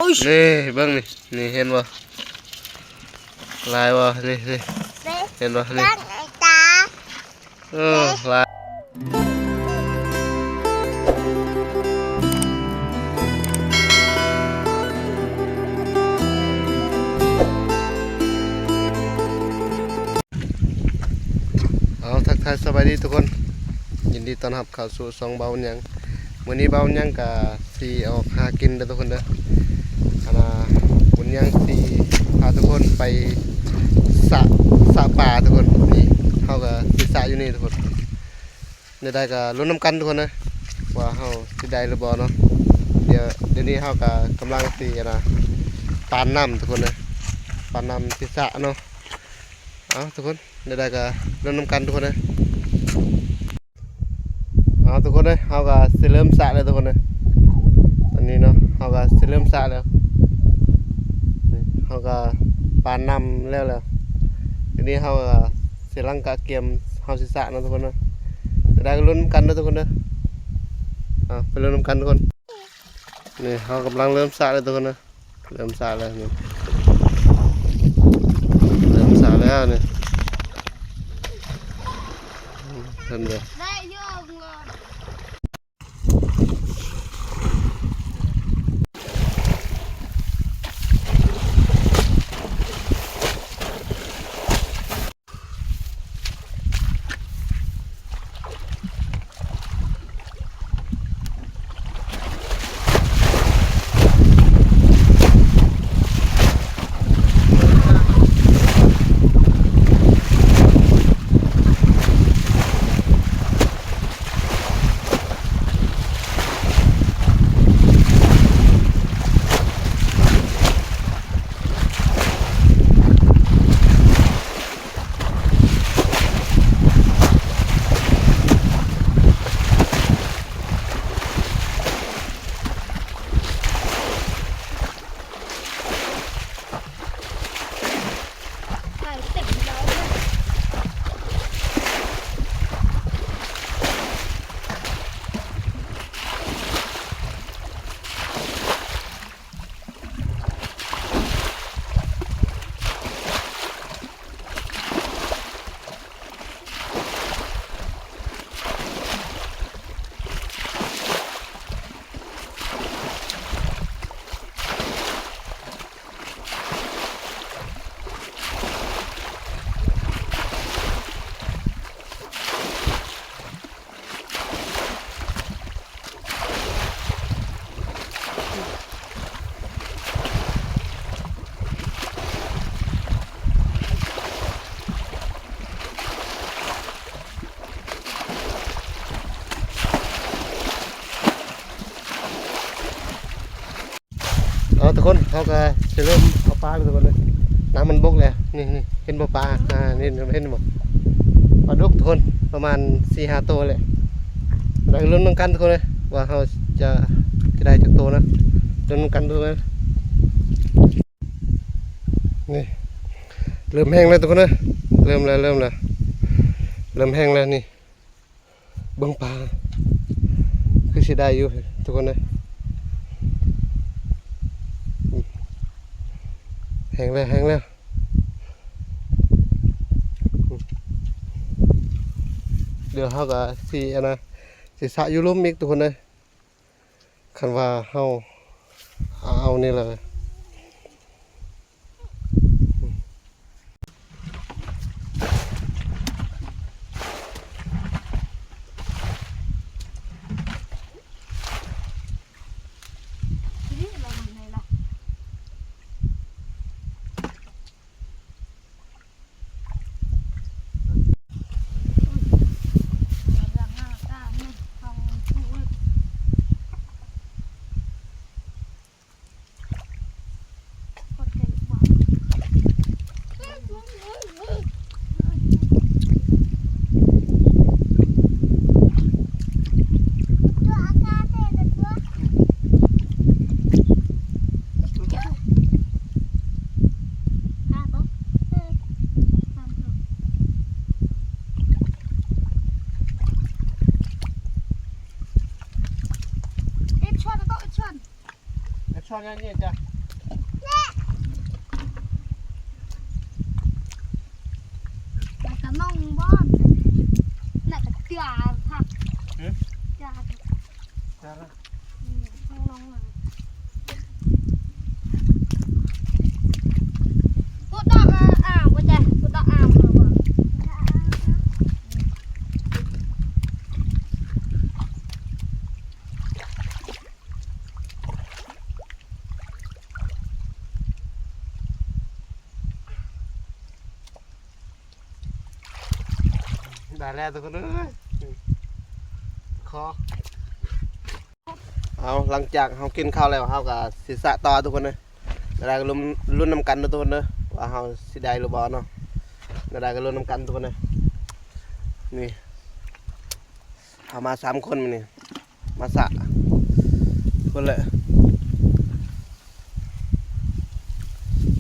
ນີ້ເບິ່ງນີ້ ນີ້ເຫັນບໍ່? ຫຼາຍບໍ່? ນີ້ ນີ້ ເຫັນບໍ່? ນີ້ ເອີ ຫຼາຍ. ເອົາ ທັກທາຍສະບາຍດີທຸກຄົນ, ຍິນດີຕ້ອນຮັບເຂົ້າສູ່ຊ່ອງບ່າວບຸນຍັງ. ມື້ນີ້ບ່າວບຸນຍັງກະຊິອອກຫາກິນເດີທຸກຄົນເດີ. ອັນນ່າ ບຸນຍັງຊິພາທຸກຄົນໄປສະ ສະປາທຸກຄົນ. ນີ້ເຮົາກະຊິສະຢູ່ນີ້ທຸກຄົນ. ແນວໃດກໍລຸ້ນນຳກັນທຸກຄົນເດີ ວ່າເຮົາຊິໄດ້ຫຼືບໍ່ເນາະ. ດຽວ ດຽວນີ້ເຮົາກໍກຳລັງຊິ ອັນນ່າ ປານນ້ຳທຸກຄົນເດີ ປານນ້ຳຊິສະເນາະ. ເອົາທຸກຄົນ ແນວໃດກໍລຸ້ນນຳກັນທຸກຄົນເດີ. ເອົາທຸກຄົນເດີ ເຮົາກໍຊິເລີ່ມສະແລ້ວທຸກຄົນເດີ. ຕອນນີ້ເນາະ ເຮົາກໍຊິເລີ່ມສະແລ້ວ. ນີ້ເຮົາກໍປານນ້ຳແລ້ວແລ້ວ. ດຽວນີ້ເຮົາກໍ ຊິລັງກະກຽມເຮົາຊິສະເນາະທຸກຄົນເນາະ. ແນວໃດກໍລຸ້ນນຳກັນເດີທຸກຄົນເດີ. ເອົາ ໄປລຸ້ນນຳກັນທຸກຄົນ. ນີ້ເຮົາກຳລັງເລີ່ມສະແລ້ວທຸກຄົນເດີ. ເລີ່ມສະແລ້ວນີ້ ເລີ່ມສະແລ້ວນີ້ ເຫັນບໍ່? ເອົາທຸກຄົນ ເຮົາກະຊິເລີ່ມເອົາປາແລ້ວທຸກຄົນເອີຍ. ນ້ຳມັນບົກແລ້ວ ນີ້ ນີ້ ເຫັນບໍ່ປາ? ອ່າ ນີ້ ເຫັນບໍ່? ປາດຸກທຸກຄົນ ປະມານສີ່ຫ້າໂຕແຫຼະ. ແລ້ວລຸ້ນນຳກັນທຸກຄົນເອີຍ ວ່າເຮົາຈະ ຈະໄດ້ຈັກໂຕນະ. ລຸ້ນນຳກັນທຸກຄົນເອີຍ. ນີ້ ເລີ່ມແຫ້ງແລ້ວທຸກຄົນເອີຍ ເລີ່ມແລ້ວ ເລີ່ມແລ້ວ ເລີ່ມແຫ້ງແລ້ວນີ້. ເບິ່ງປາ ຄືຊິໄດ້ຢູ່ທຸກຄົນເອີຍ. ແຫ້ງແລ້ວ ແຫ້ງແລ້ວ. ດຽວເຮົາກະຊິ ອັນນ່າ ຊິສະຢູ່ລຸ່ມອີກທຸກຄົນເອີຍ. ຄັນວ່າເຮົາເອົານີ້ລະ Each one, go each one. Each one, yeah, yeah, yeah. ອືມ ຍັງລົງມາ ພຸດດອກ ເອີ ອ່າວ ບໍ່ແຈ ພຸດດອກ ອ່າວ ເອີ ບໍ່ ໄດ້ແລ້ວທຸກຄົນເອີຍ ຂໍ ເອົາ ຫຼັງຈາກເຮົາກິນເຂົ້າແລ້ວ ເຮົາກໍຊິສະຕໍ່ທຸກຄົນເອີຍ ແນວໃດກໍລຸ້ນ ລຸ້ນນຳກັນເດີທຸກຄົນເດີ ວ່າເຮົາຊິໄດ້ຫຼືບໍ່ເນາະ ແນວໃດກໍລຸ້ນນຳກັນທຸກຄົນເອີຍ ນີ້ ເຮົາມາສາມຄົນມື້ນີ້ ມາສະ ພຸ້ນແຫຼະ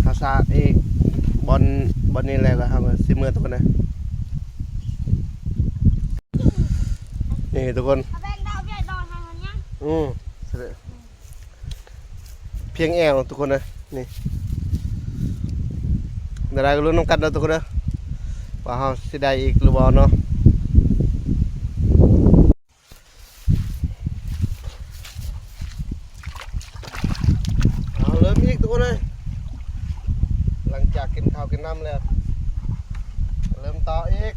ເຮົາສະອີກບ່ອນ ບ່ອນນີ້ແລ້ວກໍເຮົາກໍຊິເມືອທຸກຄົນເອີຍ ນີ້ທຸກຄົນ ອືມ ພຽງແອວທຸກຄົນເອີຍ ນີ້ ແນວໃດກໍລຸ້ນນຳກັນເດີທຸກຄົນເດີ ວ່າເຮົາຊິໄດ້ອີກຫຼືບໍ່ເນາະ. ເອົາ ເລີ່ມອີກທຸກຄົນເອີຍ ຫຼັງຈາກກິນເຂົ້າກິນນ້ຳແລ້ວ ເລີ່ມຕໍ່ອີກ.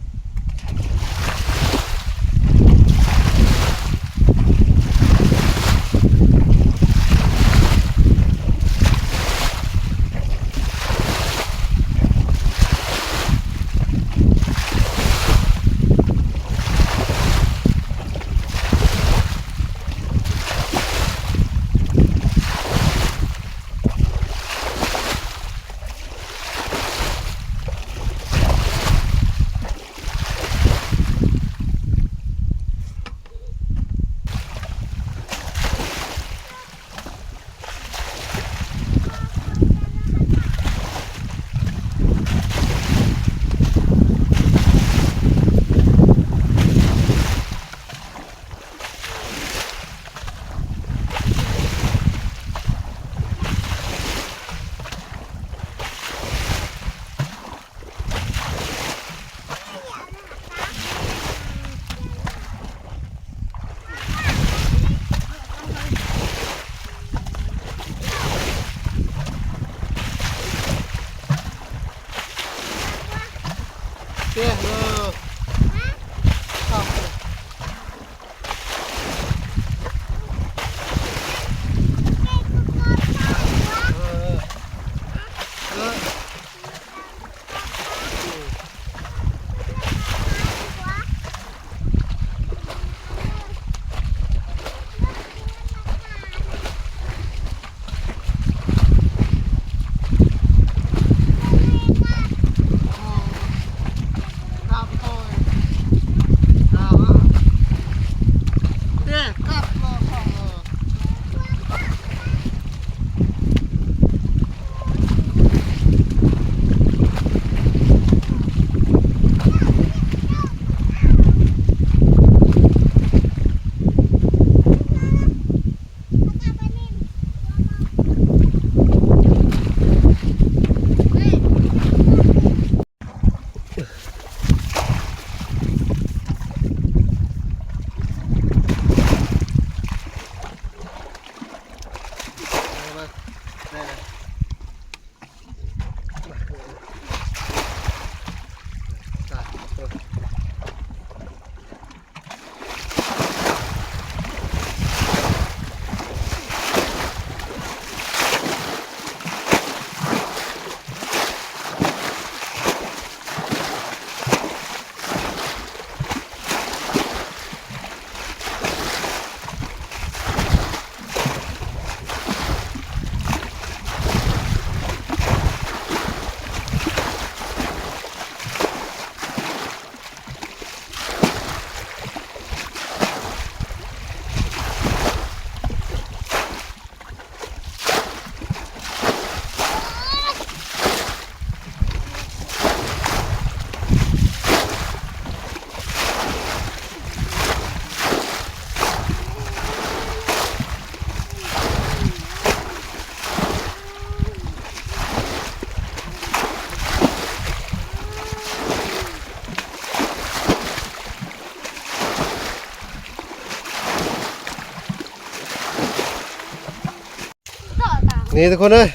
ນີ້ທຸກຄົນເອີຍ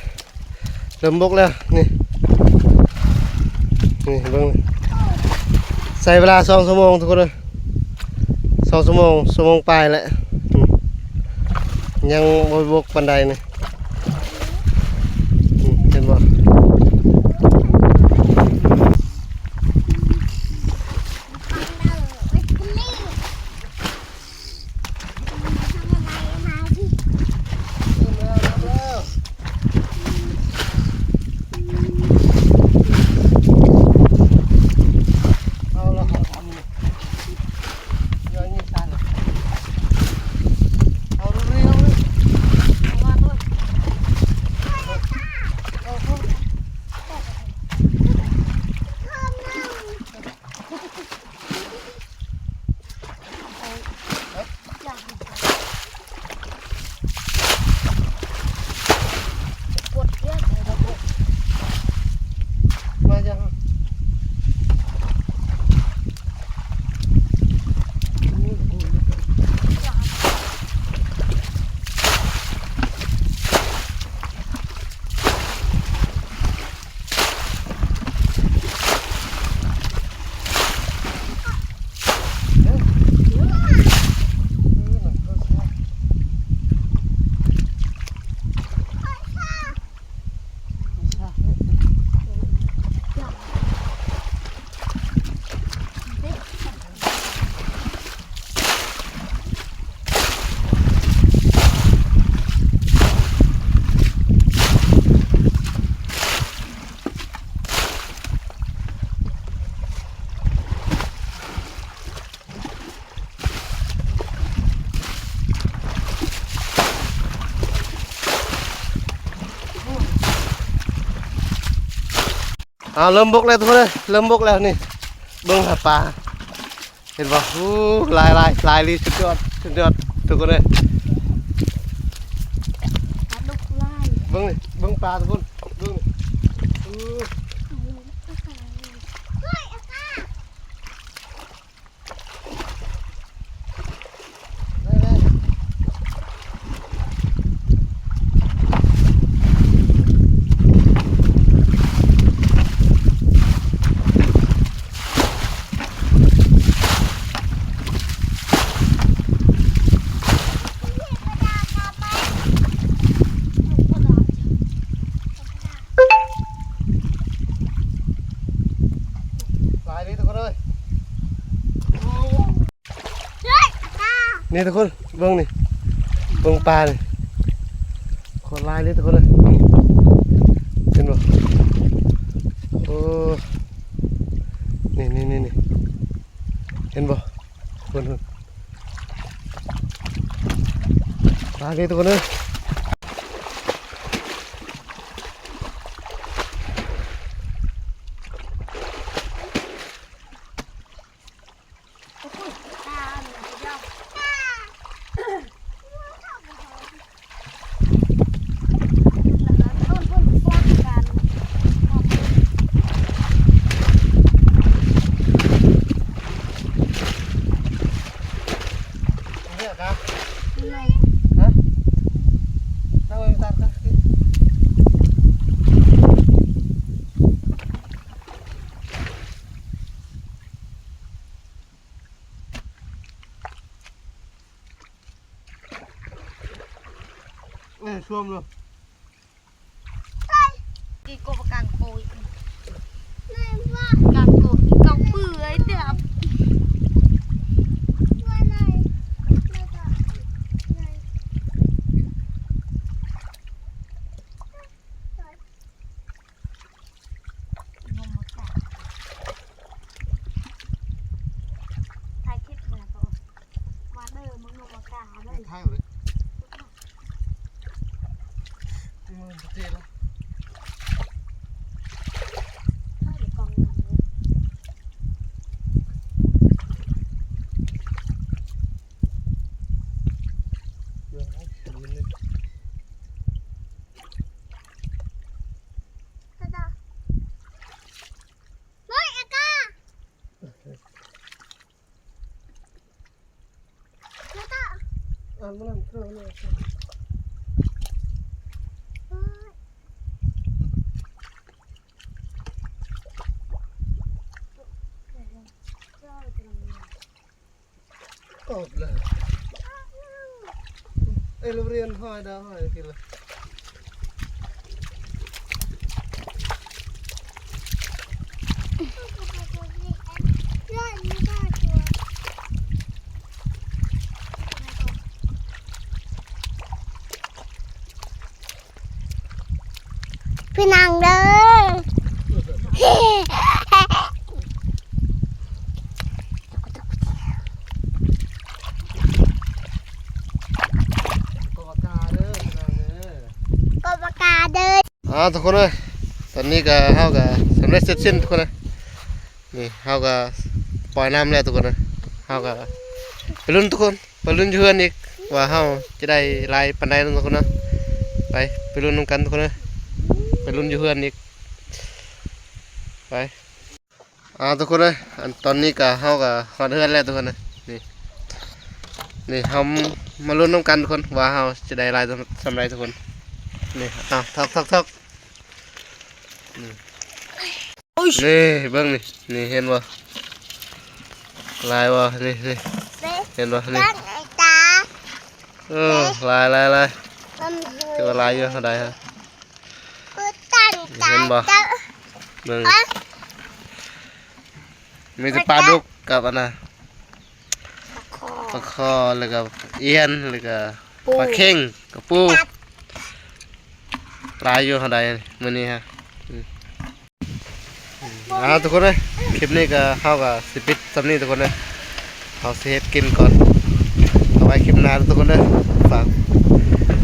ເລີ່ມບົກແລ້ວ ນີ້ ນີ້ເບິ່ງ ໃຊ້ເວລາສອງຊົ່ວໂມງທຸກຄົນເອີຍ ສອງຊົ່ວໂມງ ຊົ່ວໂມງປາຍແຫຼະ ອືມ ຍັງບໍ່ບົກປານໃດນີ້ ອືມ ເຫັນບໍ່? ເອົາ ເລີ່ມບົກແລ້ວທຸກຄົນເອີຍ ເລີ່ມບົກແລ້ວນີ້ ເບິ່ງຫາປາ ເຫັນບໍ່? ໂອ້ ຫຼາຍໆ ຫຼາຍລີ ສຸດຍອດ ສຸດຍອດ ທຸກຄົນເອີຍ ປາດຸກຫຼາຍ ເບິ່ງນີ້ ເບິ່ງປາທຸກຄົນ ເບິ່ງນີ້ ໂອ້. ຫຼາຍເລີຍທຸກຄົນເອີຍ ນີ້ທຸກຄົນ ເບິ່ງນີ້ ເບິ່ງປານີ້ ໂຄດຫຼາຍເລີຍທຸກຄົນເອີຍ ເຫັນບໍ່? ໂອ້ ນີ້ໆໆ ເຫັນບໍ່? ເບິ່ງ ປານີ້ທຸກຄົນເອີຍ ເອີ ຊວມເລີຍ ກີກອບກາງໂກຍ ກາງໂກຍ ກາງເປືອຍແທ້. ຖ່າຍຄລິບມາກໍມາເດີ ມາງມກາເດີ ຖ່າຍເລີຍ ມັນບໍ່ເຈແລ້ວ ຖ່າຍກອງເງິນເດີ. ອ່ານມັນນັ້ນເທິງນີ້ ໂອ້ ເອີຍ ລະຮຽນຫອຍດາວ ຫອຍກິນລະ. ພີ່ນ້ອງເດີ ກອບປາກາເດີ ພີ່ນ້ອງເດີ ກອບປາກາເດີ. ອ່າ ທຸກຄົນເອີຍ ຕອນນີ້ກະເຮົາກະສຳເລັດເສັດສິ້ນ ທຸກຄົນເອີຍ. ນີ້ເຮົາກະປ່ອຍນ້ຳແລ້ວ ທຸກຄົນເອີຍ. ເຮົາກະໄປລຸ້ນ ທຸກຄົນ ໄປລຸ້ນຢູ່ເຮືອນອີກ ວ່າເຮົາຈະໄດ້ຫຼາຍປານໃດເນາະ ທຸກຄົນເນາະ. ໄປ ໄປລຸ້ນນຳກັນ ທຸກຄົນເອີຍ ໄປລຸ້ນຢູ່ເຮືອນອີກ ໄປ. ອ່າ ທຸກຄົນເອີຍ ອັນ ຕອນນີ້ກະເຮົາກະຮອດເຮືອນແລ້ວ ທຸກຄົນເອີຍ. ນີ້ ນີ້ເຮົາມາລຸ້ນນຳກັນ ທຸກຄົນ ວ່າເຮົາຈະໄດ້ຫຼາຍສ່ຳໃດ ທຸກຄົນ. ນີ້ ເອົາ ຖອກ ຖອກ ຖອກ ນີ້ ນີ້ ເບິ່ງນີ້ ນີ້ ເຫັນບໍ່ ຫຼາຍບໍ່ ນີ້ ນີ້ ເຫັນບໍ່ ນີ້ ເອີ ຫຼາຍ ຫຼາຍ ຫຼາຍ ຖືວ່າຫຼາຍຢູ່ ເທົ່າໃດຮະ ເຫັນບໍ່ ເບິ່ງ ມີແຕ່ປາດຸກກັບອັນນະ ປາຄໍ່ ແລ້ວກະອຽນ ແລ້ວກະປາເຄັງ ກະປູ ຫຼາຍຢູ່ ເທົ່າໃດມື້ນີ້ຮະ. ອ່າ ທຸກຄົນເອີຍ ຄລິບນີ້ກະ ເຮົາກະຊິປິດສ່ຳນີ້ ທຸກຄົນເດີ. ເຮົາຊິເຮັດກິນກ່ອນ ເອົາໄວ້ຄລິບໜ້າ ທຸກຄົນເດີ. ຝາກ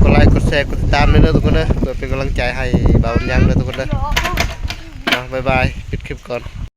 ກົດໄລ ກົດແຊ ກົດຕິດຕາມແດ່ເດີ ທຸກຄົນເດີ ເພື່ອເປັນກຳລັງໃຈໃຫ້ບ່າວບຸນຍັງເດີ ທຸກຄົນເດີ. ເອົາ ບາຍບາຍ ປິດຄລິບກ່ອນ.